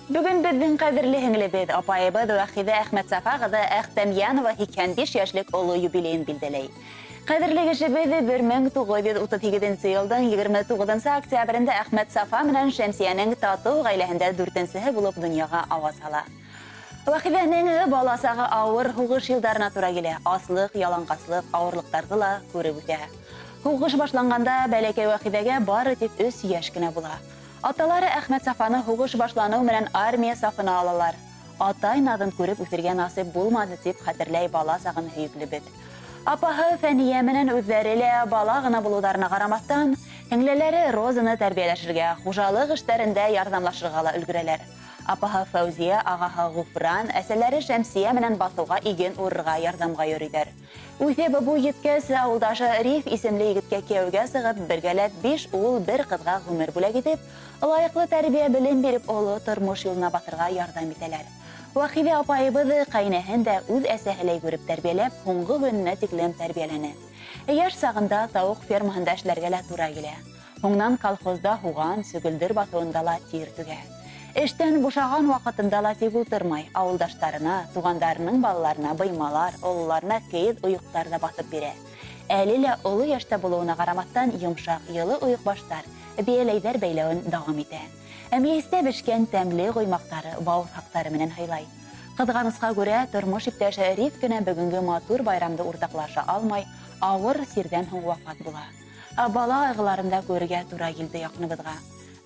Бөгөн беҙҙең ҡәҙерле һеңлебеҙ, апайыбыҙ Вәхиҙә Әхмәтсафа ҡыҙы Әхтәмйәнова 85 йәшлек оло юбилейын билдәләй. Ҡәҙерле кешебеҙ 1938 йылдың 29 октябрендә Әхмәтсафа менән Шәмсиәнең татыу ғаиләһендә дүртенсеһе булып донъяға ауаз һала. Вәхиҙәнең бала сағы ауыр һуғыш йылдарына тура килә. Аслыҡ, яланғаслыҡ, ауырлыҡтарҙы ла күреп үтә. Һуғыш башланғанда бәләкәй Вәхиҙәгә бары тик 3 йәш кенә була. Аталары Әхмәтсафаны һуғыш башланыу менән армия сафына алалар. Атай наҙын күреп үҫергә насип булманы тип хәтерләй бала сағын һөйөклөбөҙ. Апаһы Фәниә менән үҙҙәре лә бала ғына булыуҙарына ҡарамаҫтан, һеңлеләре Розаны тәрбиәләшергә, хужалыҡ эштәрендә ярҙамлашырға ла өлгөрәләр. Апаһы Фәүзиә, ағаһы Ғуфран, әсәләре Шәмсиә менән баҫыуға иген урырға ярҙамға йөрөйҙәр. Үҫеп буй еткәс, ауылдашы Риф исемле егеткә кейәүгә сығып, бергәләп 5 ул, 1 ҡыҙға ғүмер бүләк итеп, лайыҡлы тәрбиә белем биреп, оло тормош юлына баҫырға ярҙам итәләр. Вәхиҙә апайыбыҙ ҡәйнәһен дә үҙ әсәһеләй күреп тәрбиәләп, һуңғы көнөнә тиклем тәрбиәләне. Йәш сағында тауыҡ фермаһында эшләргә лә тура килә. Һуңынан колхозда һуған, сөгөлдөр баҫыуында ла тир түгә. Эштән бушаған ваҡытында ла тик ултырмай, ауылдаштарына, туғандарының балаларына быймалар, ололарына кейеҙ ойоҡтар ҙа баҫып бирә. Әле лә оло йәштә булыуына ҡарамаҫтан, йомшаҡ, йылы ойоҡбаштар, бейәләйҙәр бәйләүен дауам итә. Мейестә бешкән тәмле ҡоймаҡтары, бауырһаҡтары менән һыйлай. Ҡыҙғанысҡа күрә, тормош иптәше Риф кенә бөгөнгө матур байрамды уртаҡлаша алмай, ауыр сирҙән һуң вафат була. Бала ҡайғыларын да күрергә тура килде яҡыныбыҙға.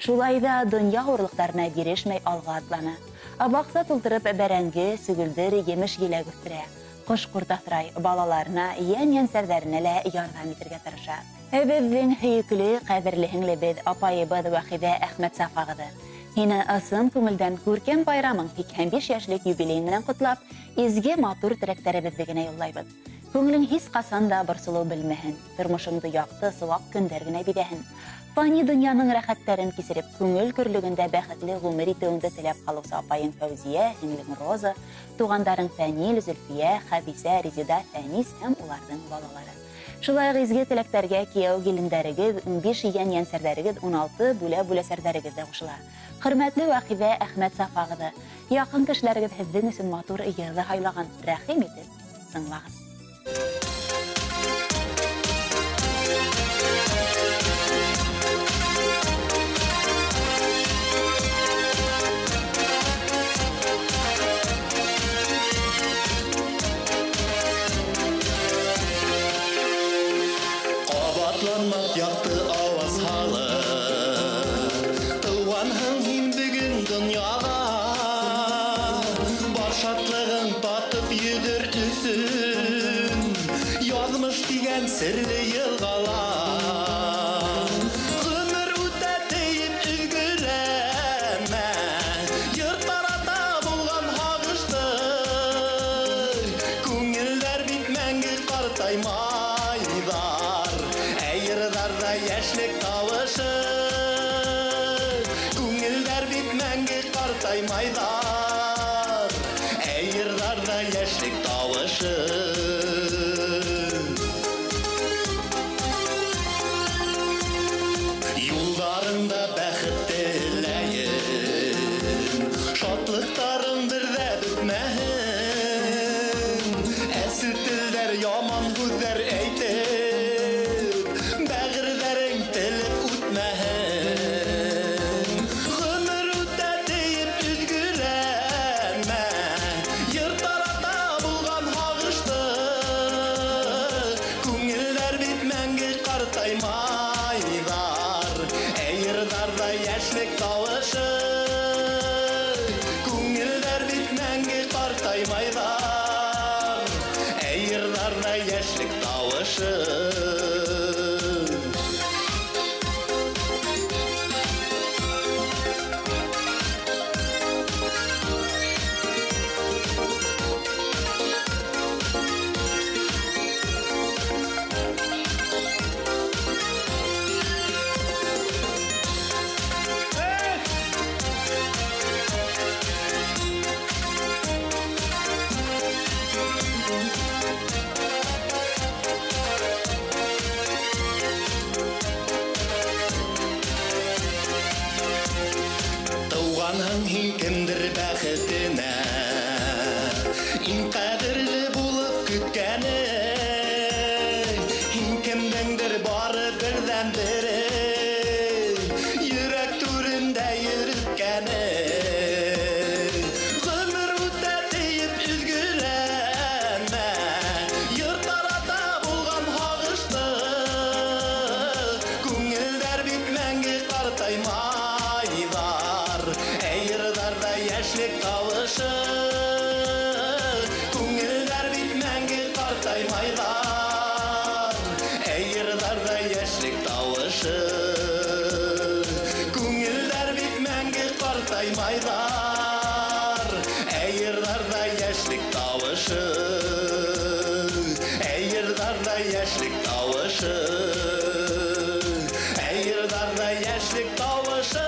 Шулай ҙа донъя ауырлыҡтарына бирешмәй алға атланы. Баҡса тултырып бәрәңге, сөгөлдөр, емеш еләк үҫтерә. Ҡош-ҡорт аҫрай, балаларына, йән-йәнсәрҙәренә лә ярҙам итергә тырыша. Беҙҙең һөйөклө, ҡәҙерле һеңлебеҙ, апайыбыҙ Вәхиҙә Әхмәтсафа ҡыҙы. Һине ысын күңелдән күркәм байрамың 85 йәшлек юбилейың менән ҡотлап, изге матур теләктәребеҙҙе генә юллайбыҙ. Күңелең һис ҡасан да борсолоу белмәһен, тормошоңдо яҡты, сыуаҡ көндәр генә биҙәһен. Фани донъяның рәхәттәрен кисереп, күңел көрлөгөндә бәхетле ғүмер итеүеңде теләп ҡалыусы апайың Фәүзиә, һеңлең Роза, туғандарың Фәнил, Зөлфиә, Хәбисә, Резида, Фәнис һәм уларҙың балалары. Шулай уҡ изге теләктәргә кейәү килендәрегеҙ, 15 йән-йәнсәрҙәрегеҙ, 16 бүлә-бүләсәрҙәрегеҙ ҙә ҡушыла. Хөрмәтле Вәхиҙә Әхмәтсафа ҡыҙы, яҡын кешеләрегеҙ һеҙҙең өсөн матур йырҙы һайлаған, рәхим итеп тыңлағыҙ. Ҡабатланмаҫ яҡты ауаз һалып, тыуғанһың һин бөгөн донъяға. Бар шатлығың татып йөҙөр өсөн, яҙмыш тигән серле йылғала. Ғүмер үтә тейеп өлгөрәмә, йыр тарата булған һағышты. Күңелдәр бит мәңге ҡартаймайҙар, ә йырҙарҙа йәшлек тауышы. Күңелдәр бит мәңге ҡартаймайҙар, ә йырҙарҙа йәшлек тауышы. Юлдарыңда бәхет теләйем, шатлыҡтарың бер ҙә бөтмәһен. Әсе телдәр, яман һүҙҙәр әйтеп, бәғерҙәрең телеп үтмәһен. Ғүмер үтә тейеп өҙгөләнмә, йыр тарата булған һағышты. Күңелдәр бит мәңге ҡартаймайҙар, ә йырҙарҙа йәшлек тауышы. Күңелдәр бит мәңге ҡартаймайҙар, ә йырҙарҙа йәшлек тауышы. Һин кемдер бәхетенә иң ҡәҙерле булып көткәнең, һин кемдеңдер бары берҙән-бере, йөрәк түрендә йөрөткәнең. Ғүмер үтә тиеп өҙгөләнмә, йыр тарата булған һағышты. Күңелдәр бит мәңге ҡартаймайҙар, әй йырҙарҙа йәшлек тауышы. Күңелдәр бит мәңге ҡартаймайҙар, әй йырҙарҙа йәшлек тауышы. Күңелдәр бит мәңге ҡартаймайҙар, әй йырҙарҙа йәшлек тауышы. Әй йырҙарҙа йәшлек тауышы. Әй йырҙарҙа йәшлек тауышы.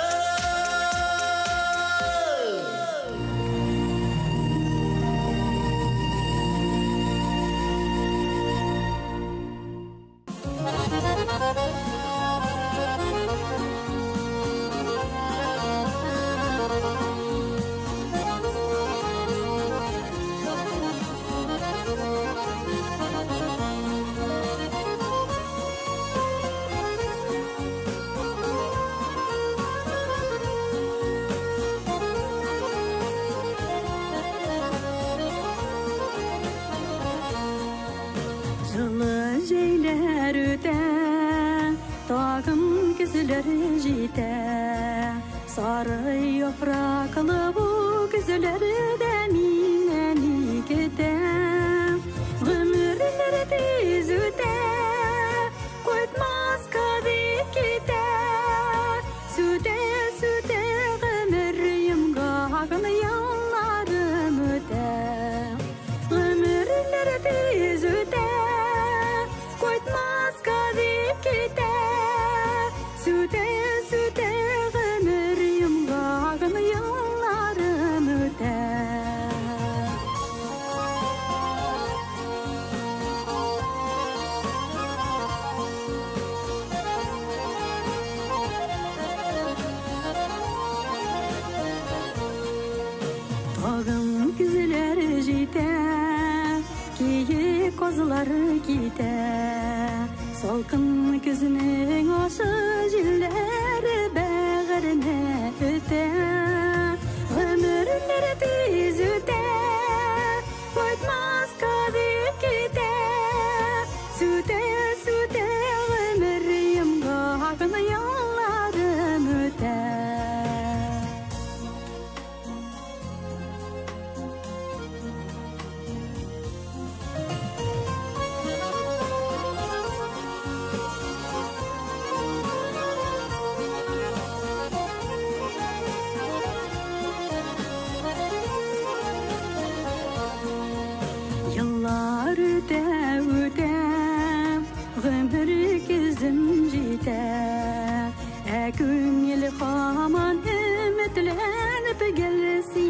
Жылы җәйләр үтә, тагын көзләр җитә. Сары яфраклы бу көзләрдә мине ни көтә? Гомерләр тиз үтә, кайтмаска дип китә. Сүтә-сүтә гомер йомгагын елларым үтә. Гомерләр тиз үтә, кайтмаска дип китә. Сүтә-сүтә гомер йомгагын елларым үтә. Тагын көзләр җитә, киек казлар китә. Салкын көзнең ашы җилләре бәгыренә өтә. Гомерләр тиз үтә, кайтмаска дип китә. Сүтә-сүтә гомер йомгагын елларым үтә. Еллар үтә, үтә, гомер көзем җитә. Ә күңел һаман өметләнеп гел сине